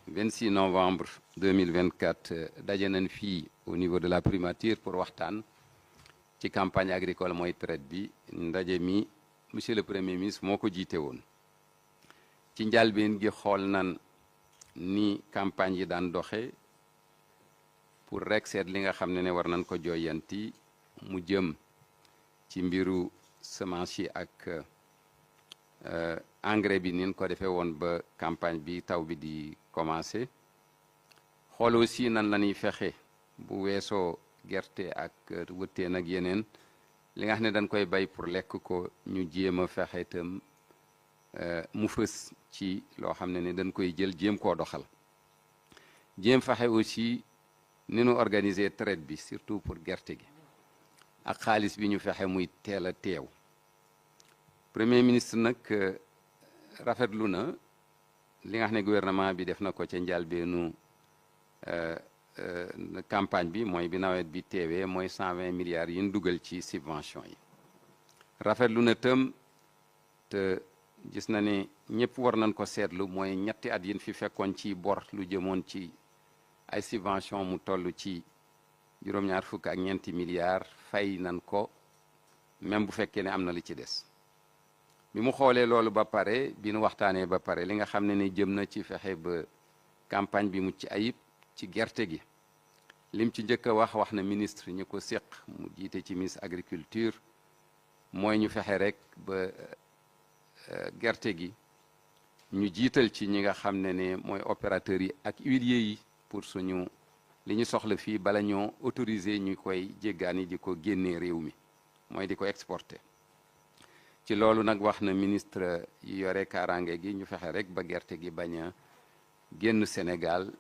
26 novembre 2024 daje nañ fii au niveau de la primature pour waxtaan ci campagne agricole mooy traite bi ndaje mi monsieur le premier ministre moo ko jiite woon ci njàlbeen gi xool nan ni campagne yi daan doxe pour rek seet li nga xam ne war nañ ko jooyanti mu jëm ci mbiru semence yi ak engrais bi nin ko defee woon ba campagne bi taw bi di commencé xool aussi nan la ñuy fexe bu weesoo gerte ak wëtteen ak yeneen li nga xam ne dañ koy bay pour lekk ko ñu jéem a fexe itam mu fës ci loo xam ne dañ koy jël jéem koo doxal jéem fexe aussi ni nu organiser traite bi surtout pour gerte gi ak xaalis bi ñu fexe muy teel a teew premier ministre nag rafetlu na li nga xam ne gouvernement bi def na ko ca njëlbéenu campagne bi mooy bi nawet bi teewee mooy 120 milliards yi ñu dugal ci subvention yi rafetlu na tam te gis na ne ñëpp war nañ ko seetlu mooy ñetti at yin fi fekkoon ci bor lu jëmoon ci ay subvention mu toll ci juróom-ñaar fukk ak ñeenti milliards fay nan ko même bu fekkee ne am na li ci des bi mu xoolee loolu ba pare bi nu waxtaanee ba pare li nga xam ne jëm na ci fexe ba campagne bi mucc ayib ci gerte gi lim ci njëkk a wax na ministre ñu ko séq mu jiite ci ministre agriculture mooy ñu fexe rek ba gerte gi ñu jiital ci ñi nga xam ne mooy opérateurs yi ak huiliers yi pour suñu li ñu soxla fii bala ñoo autoriser ñu koy jéggaani di ko génnee réew mi mooy di ko exporter ci loolu nag wax na ministre yi yore kaaraange gi ñu fexe rek ba gerte gi bañ a génn Sénégal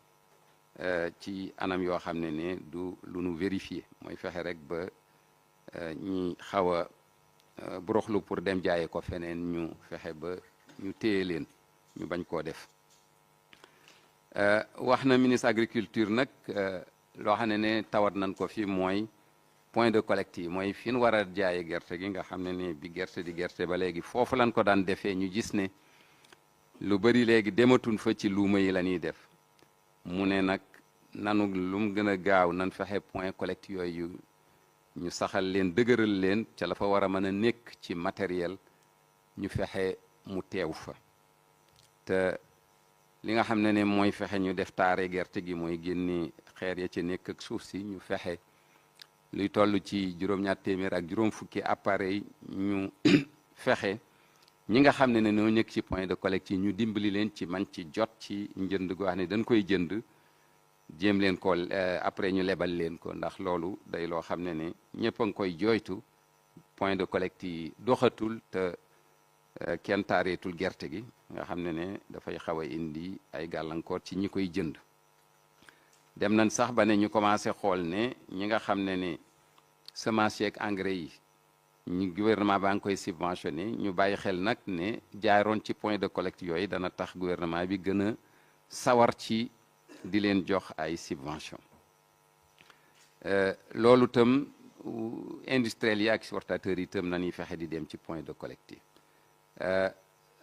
ci anam yoo xam ne du lu nu vérifier mooy fexe rek ba ñi xaw a buroxlu pour dem jaaye ko feneen ñu fexe ba ñu téye leen ñu bañ koo def wax na ministre agriculture nag loo xam ne tawat nañ ko fi mooy point de collecte yi mooy fi ñu war a jaaye gerte gi nga xam ne bi gerte di gerte ba léegi foofu lañ ko daan defee ñu gis ne lu bari léegi dematun fa ci luuma yi la ñuy def mu ne nag nanu lu mu gën a gaaw nan fexe point collecte yooyu ñu saxal leen dëgëral leen ca la fa war a mën a nekk ci matériel ñu fexe mu teew fa te li nga xam ne mooy fexe ñu def taare gerte gi mooy génne xeer ya ci nekk ak suuf si ñu fexe luy toll ci juróom-ñaar téeméer ak juróom fukki appareil ñu fexe ñi nga xam ne ñoo nekk ci point de collecte yi ñu dimbali leen ci man ci jot ci njënd goo xam ne dañ koy jënd jéem leen ko après ñu lebal leen ko ndax loolu day loo xam ne ñëpp a ngi koy jooytu point de collecte yi doxatul te kenn taareetul gerte gi nga xam ne dafay xaw a indi ay gàllankoor ci ñi koy jënd dem nañ sax ba ne ñu commencé xool ne ñi nga xam ne semence yeeg engrais yi ñu gouvernement baa ngi koy subventionné ñu bàyyi xel nag ne jaaroon ci point de collecte yooyu dana tax gouvernement bi gën a sawar ci di leen jox ay subvention loolu itam industriels yi ak exportateurs yi itam nañuy fexe di dem ci point de collecte yi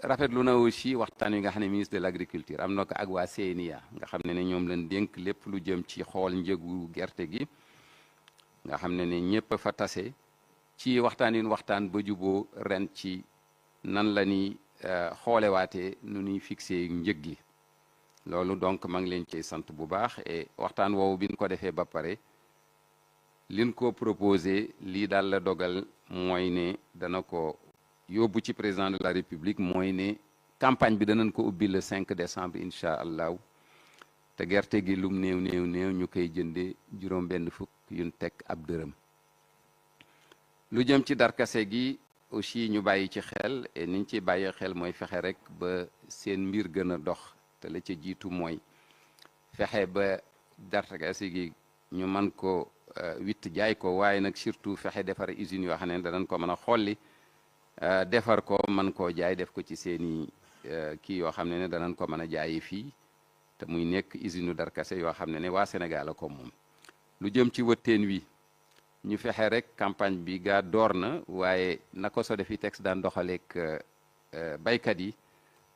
rafetlu na aussi waxtaan wi nga xam ne ministre de l' agriculture am na ko ak waa CNIA nga xam ne ñoom lañ dénk lépp lu jëm ci xool njëgu gerte gi nga xam ne ñëpp a fa tase ci waxtaan ba juboo ren ci nan la ñuy xoolewaatee nu ñuy fixé njëg gi loolu donc maa ngi leen ciy sant bu baax et waxtaan woowu bi ñu ko defee ba pare liñ ko proposé lii daal la dogal mooy ne dana ko yóbbu ci président de la république mooy ne campagne bi danañ ko ubbi le 5 décembre incha allahu te gerte gi lum néew ñu koy jënde juróom benn fukk yuñ teg ab dërëm lu jëm ci darkase gi aussi ñu bàyyi ci xel et niñ ci bàyyi xel mooy fexe rek ba seen mbir gën a dox te la ca jiitu mooy fexe ba darkase gi ñu mën ko witt jaay ko waaye nag surtout fexe defar usines yoo xam ne danañ ko mën a xolli defar ko mën koo jaay def ko ci seeni kii yoo xam ne danañ ko mën a jaayi fii te muy nekk usine darkase yoo xam ne waa Sénégal la ko moom lu jëm ci wëtteen wi ñu fexe rek campagne bi gaa door na waaye na ko Sodefitex daan doxaleek baykat yi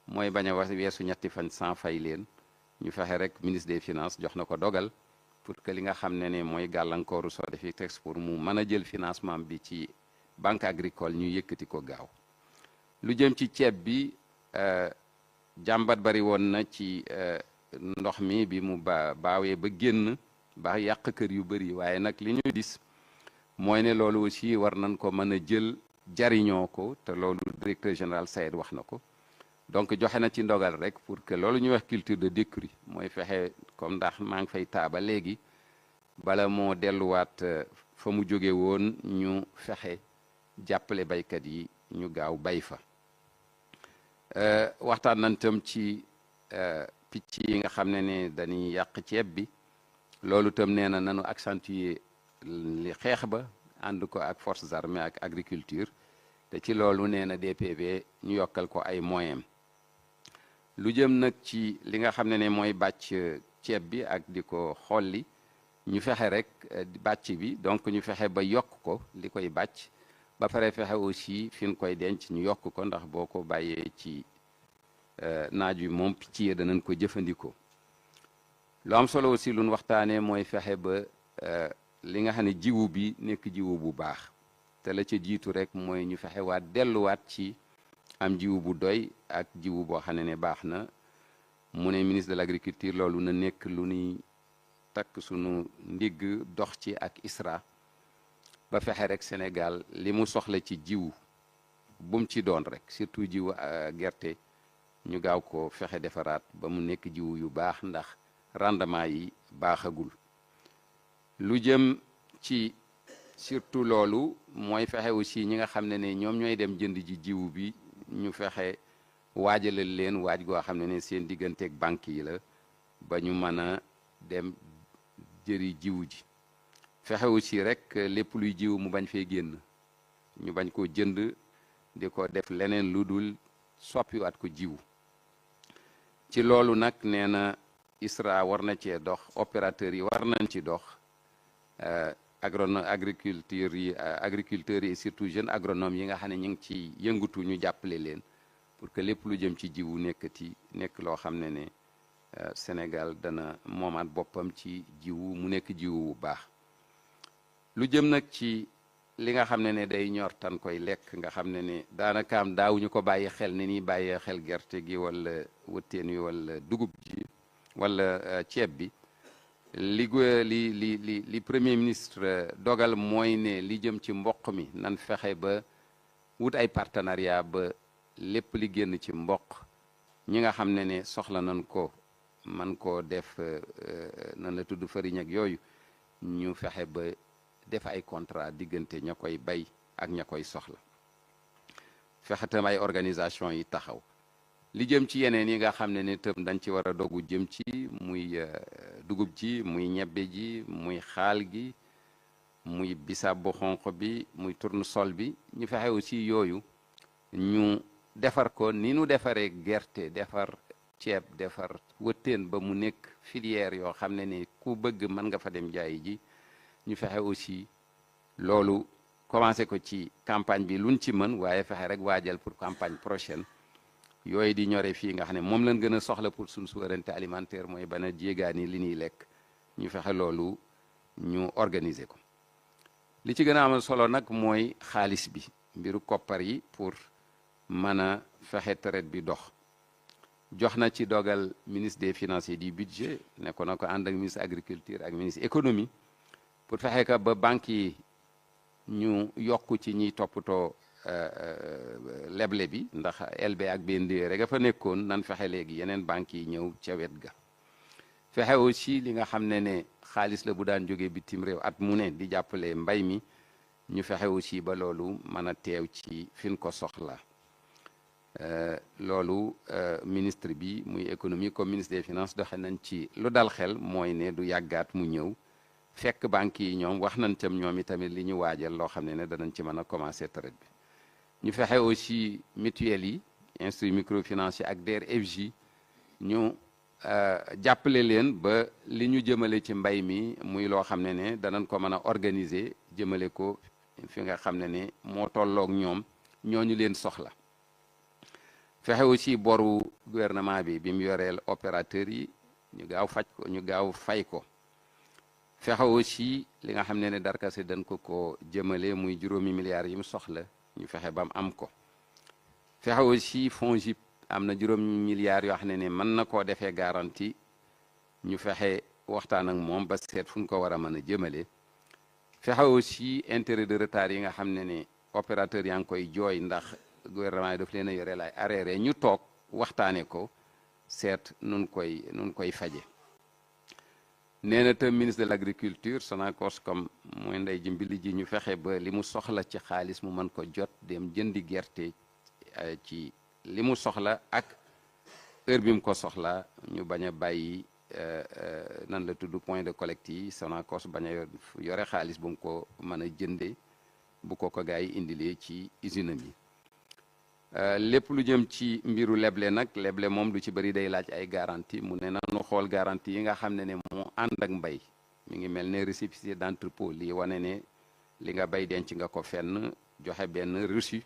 mooy bañ a weesu ñetti fan sans fay leen ñu fexe rek ministre des finances jox na ko dogal pour que li nga xam ne mooy gàllankooru Sodefitex pour mu mën a jël financement bi ci banque agricole ñu yëkkati ko gaaw. lu jëm ci ceeb bi jàmbat bari woon na ci ndox mi bi mu baawee ba génn ba yàq kër yu bari waaye nag li ñu gis mooy ne loolu aussi war nañ ko mën a jël jariñoo ko te loolu directeur général Sayed wax na ko. donc joxe na ci ndogal rek pour que loolu ñuy wax culture de décrue mooy fexe comme ndax maa ngi fay taaba léegi bala moo delluwaat fa mu jóge woon ñu fexe jàppale baykat yi ñu gaaw bay fa. waxtaan nañ tam ci picc yi nga xam ne dañuy yàq ceeb bi loolu tam nee na nanu accentuer li xeex ba ànd ko ak forces armées ak agriculture te ci loolu nee na DPV ñu yokkal ko ay moyens. lu jëm nag ci li nga xam ne mooy bàcc ceeb bi ak di ko xolli ñu fexe rek bàcc bi donc ñu fexe ba yokk ko li koy bàcc ba pare fexe aussi fi ñu koy denc ñu yokk ko ndax boo ko bàyyee ci naaj wi moom picc yi danañ ko jëfandikoo. lu am solo aussi lu ñu waxtaanee mooy fexe ba li nga xam ne jiwu bi nekk jiwu bu baax te la ca jiitu rek mooy ñu fexe waat delluwaat ci am jiwu bu doy ak jiwu boo xam ne baax na mu ne ministre de l'agriculture loolu na nekk lu ñuy takk sunu ndigg dox ci ak ISRA ba fexe rek Sénégal li mu soxla ci jiwu bum ci doon rek surtout jiwu gerte ñu gaaw ko fexe defaraat ba mu nekk jiwu yu baax ndax rendement yi baaxagul. lu jëm ci surtout loolu mooy fexe aussi ñi nga xam ne ñoom ñooy dem jënd ji jiwu bi ñu fexe waajalal leen waaj goo xam ne seen digganteeg banque yi la ba ñu mën a dem jëri jiwu ji. fexe aussi rek lépp luy jiwu mu bañ fee génn ñu bañ koo jënd di ko def leneen lu dul soppiwaat ko jiwu. ci loolu nag nee na ISRA war na cee dox opérateurs yi war nañ ci dox agriculteurs yi surtout jeunes agronomes yi nga xam ne ñu ngi ci yëngatu ñu jàppale leen pour que lépp lu jëm ci jiwu nekk loo xam ne Sénégal dana moomaat boppam ci jiwu mu nekk jiwu bu baax. lu jëm nag ci li nga xam ne day ñor tan koy lekk nga xam ne daanakaam daawuñu ko bàyyi xel ne ni bàyyee xel gerte gi wala wëtteen wi wala dugub ji wala ceeb bi li premier ministre dogal mooy ne li jëm ci mboq mi nan fexe ba wut ay partenariat ba lépp li génn ci mboq ñi nga xam ne soxla nañ ko man koo def nan la tudd farine ak yooyu ñu fexe ba def ay contrat diggante ña koy bay ak ña koy soxla fexe tam ay organisation yi taxaw. li jëm ci yeneen yi nga xam ne tam dañ ci war a dogu jëm ci muy dugub ji muy ñebbe ji muy xaal gi muy bisaab bu xonq bi muy tournesol bi ñu fexe aussi yooyu ñu defar ko ni nu defaree gerte defar ceeb defar wëtteen ba mu nekk filière yoo xam ne ku bëgg mën nga fa dem jaayi ji. ñu fexe aussi loolu commencé ko ci campagne bi luñ ci mën waaye fexe rek waajal pour campagne prochaine yooyu di ñore fii nga xam ne moom lañ gën a soxla pour suñu souveraineté alimentaire mooy bana jéegaani li ñuy lekk ñu fexe loolu ñu organiser ko. li ci gën a amal solo nag mooy xaalis bi mbiru koppar yi pour mën a fexe traite bi dox. jox na ci dogal ministre des finances et du budget ne ko na ko ànd ak ministre agriculture ak ministre économie pour fexe ka ba banques yi ñu yokku ci ñiy toppatoo leble bi ndax LB ak BND rek a fa nekkoon nan fexe léegi yeneen banques yi ñëw ca wet ga. fexe aussi li nga xam ne xaalis la bu daan jógee bitim réew at mu ne di jàppale mbay mi ñu fexe aussi ba loolu mën a teew ci fin ko soxla. loolu ministre bi muy économie comme ministre des finances doxe nañ ci lu dal xel mooy ne du yàggaat mu ñëw fekk banques yi ñoom wax nañ tam ñoom itamit li ñu waajal loo xam ne danañ ci mën a commencer traite bi. ñu fexe aussi mutuelles yi institut microfinancier ak DER/FJ ñu jàppale leen ba li ñu jëmale ci mbay mi muy loo xam ne danañ ko mën a organiser jëmale ko fi nga xam ne moo tolloog ñoom ñooñu leen soxla. fexe aussi boru gouvernement bi mu yoreel opérateurs yi ñu gaaw faj ko ñu gaaw fay ko fexe aussi li nga xam ne darkase dañ ko jëmale muy juróomi milliards yi mu soxla ñu fexe bam am ko fexe aussi FONGIP am na juróomi milliards yoo xam ne mën na koo defee garantie ñu fexe waxtaan ak moom ba seet fu ñu ko war a mën a jëmale fexe aussi intérêt de retard yi nga xam ne opérateur yaa ngi koy jooy ndax gouvernement yi daf leen a yore lay arrêté ñu toog waxtaane ko seet nun koy faje nee na tam ministre de l'agriculture Sonacos comme mooy ndey ji mbili ji ñu fexe ba li mu soxla ci xaalis mu mën ko jot dem jëndi gerte ci li mu soxla ak heure bi mu ko soxla ñu bañ a bàyyi nan la tudd point de collecte yi Sonacos bañ a yore xaalis bu mu ko mën a jënde bu ko gars yi indilee ci usine bi lépp lu jëm ci mbiru leble nag leble moom du ci bëri day laaj ay garantie mu ne nanu xool garantie yi nga xam ne moo ànd ak mbay mi ngi mel ne récépissé d'entrepôt lii wane ne li nga bay denc nga ko fenn joxe benn reçu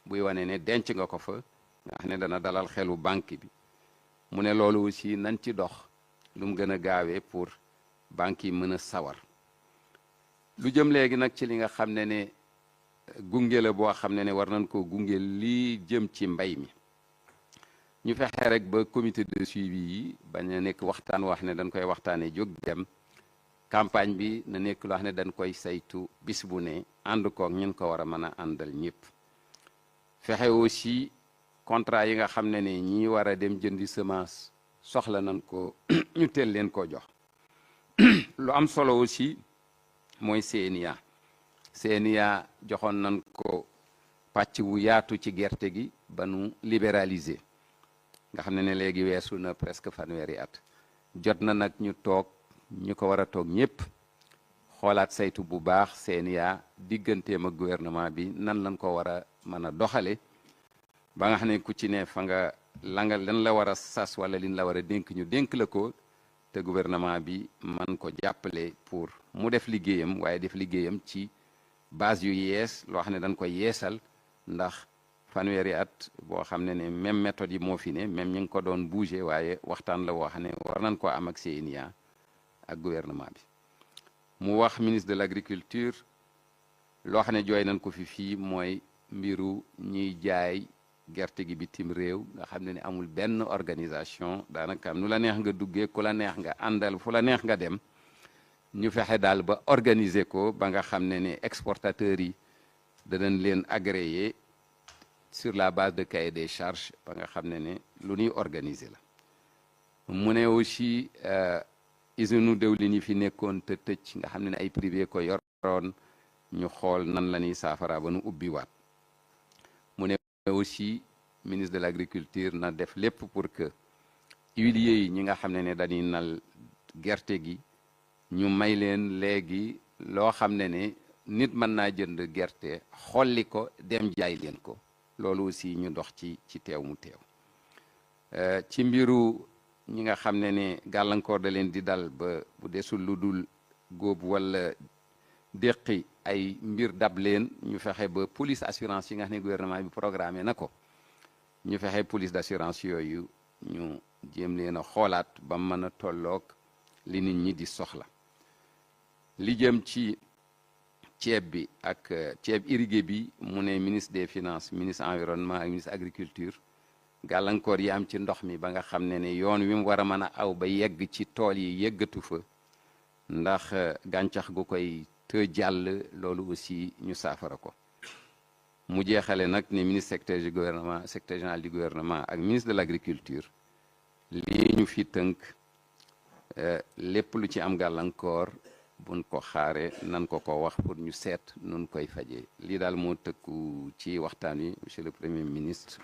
buy wane ne denc nga ko fa nga xam ne dana dalal xelu banque bi mu ne loolu aussi nañ ci dox lu mu gën a gaawee pour banque yi mën a sawar lu jëm léegi nag ci li nga xam ne gunge la boo xam ne war nañ ko gunge lii jëm ci mbay mi ñu fexe rek ba comité de suivi yi bañ a nekk waxtaan wax ne dañ koy waxtaanee jóg dem campagne bi na nekk loo xam ne dañ koy saytu bis bu ne ànd koog ñun ko war a mën a àndal ñëpp fexe aussi contrat yi nga xam ne ñi war a dem jëndi semence soxla nañ ko ñu teel leen ko jox lu am solo aussi mooy CNIA joxoon nañ ko pàcc wu yaatu ci gerte gi ba nu libéraliser nga xam ne léegi weesu na presque fanweeri at jot na nag ñu toog ñu ko war a toog ñëpp xoolaat saytu bu baax CNIA digganteem ak gouvernement bi nan lañ ko war a mën a doxale ba nga xam ne ku ci ne fa nga lan la war a sas wala liñ la war a dénk ñu dénk la ko te gouvernement bi man ko jàppale pour mu def liggéeyam waaye def liggéeyam ci base yu yees loo xam ne dañ koy yeesal ndax fanweeri at boo xam ne même méthode yi moo fi ne même ñu ngi ko doon bouger waaye waxtaan la woo xam ne war nañ ko am ak CNIA ak gouvernement bi mu wax ministre de l'agriculture loo xam ne jooy nañ ko fii mooy mbiru ñuy jaay gerte gi bitim réew nga xam ne amul benn organisation daanaka nu la neex nga duggee ku la neex nga àndal fu la neex nga dem ñu fexe daal ba organiser ko ba nga xam ne exportateurs yi danañ leen agréé sur la base de cahier des charges ba nga xam ne lu ñuy organiser la mu ne aussi usine dëwlin yi fi nekkoon te tëj nga xam ne ay privé ko yoroon ñu xool nan la ñuy saafara ba nu ubbi waat mu ne aussi ministre de l'agriculture na def lépp pour que huiliers yi ñi nga xam ne dañuy nal gerte gi ñu may leen léegi loo xam ne nit mën naa jënd gerte xolli ko dem jaay leen ko loolu aussi ñu dox ci teew mu teew ci mbiru ñi nga xam ne gàllankoor da leen di dal ba bu desul lu dul góob wala déqi ay mbir dab leen ñu fexe ba police assurance yi nga xam ne gouvernement bi programmé na ko ñu fexe police d'assurance yooyu ñu jéem leen a xoolaat ba mën a tolloog li nit ñi di soxla li jëm ci ceeb bi ak ceeb irrigué bi mu ne ministre des finances ministre environnement ak ministre agriculture gàllankoor yi am ci ndox mi ba nga xam ne yoon wi mu war a mën a aw ba yegg ci tool yi yeggatu fa ndax gàncax gu koy te jàll loolu aussi ñu saafara ko mu jeexale nag ne ministre secrétaire général du gouvernement ak ministre de l'agriculture lii ñu fi tënk lépp lu ci am gàllankoor buñ ko xaare nan ko wax pour ñu seet nun koy fajee lii daal moo tëkku ci waxtaan wi monsieur le premier ministre